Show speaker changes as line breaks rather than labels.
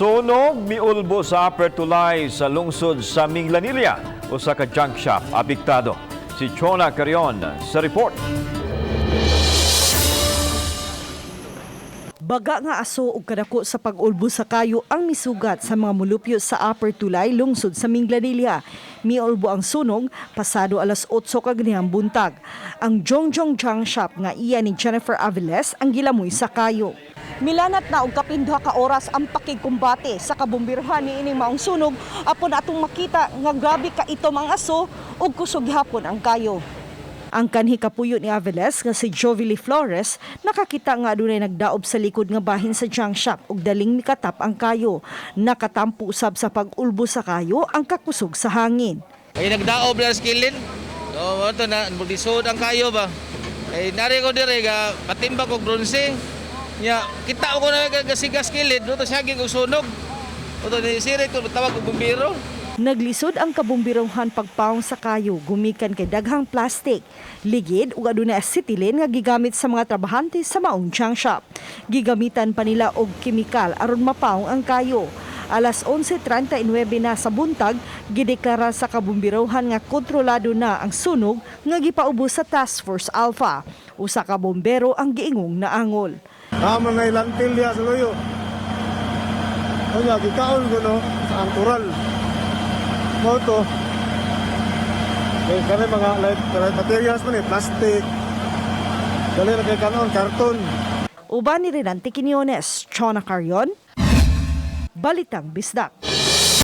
Sunog miulbo sa Upper Tulay sa lungsod sa Minglanilla, usa ka junk shop apektado. Si Chona Carion sa report.
Baga nga aso ug kadako sa pag-ulbo sa kayo ang misugat sa mga mulupyo sa Upper Tulay, lungsod sa Minglanilla. Miulbo ang sunog pasado alas 8 kaganihang buntag. Ang Jongjong Junk Shop nga iya ni Jennifer Aviles ang gilamoy sa kayo. Milanat na og kapin 2 ka oras ang pakigkumbate sa kabumbirhan niining maong sunog, apon atong makita nga grabe ka itom ang aso ug kusog gihapon ang kayo. Ang kanhi kapuyo ni Aviles nga si Jovily Flores nakakita nga adunay nagdaob sa likod nga bahin sa junk shop ug daling mikatap ang kayo. Nakatampo usab sa pag-ulbo sa kayo ang kakusog sa hangin.
Ay nagdaob na skillin. So ito na lisod ang kayo ba. Ay nari ko dire ga patimbang og bronze. Nya kita ko na gasigas kilid no to saging og sunog. Oto ni sirit ko tawag og bumbero.
Naglisod ang kabumbirohan pagpaong sa kayo gumikan kay daghang plastic. Ligid ug adunay acetylene nga gigamit sa mga trabahante sa maong junk shop. Gigamitan pa nila og kemikal aron mapaong ang kayo. Alas 11:39 na sa buntag, gideklara sa kabumbirohan nga kontrolado na ang sunog nga gipaubos sa Task Force Alpha. Usa ka bombero ang giingong naangol.
Tama na ilantil diya sa luyo. Kanya, gikaon ko no, sa angkural. Mo to. Kay kani mga light, light materials man eh, plastic. Dali na kay kanon, karton.
Uban ni Renante Quinones, Chona Carion, Balitang Bisdak.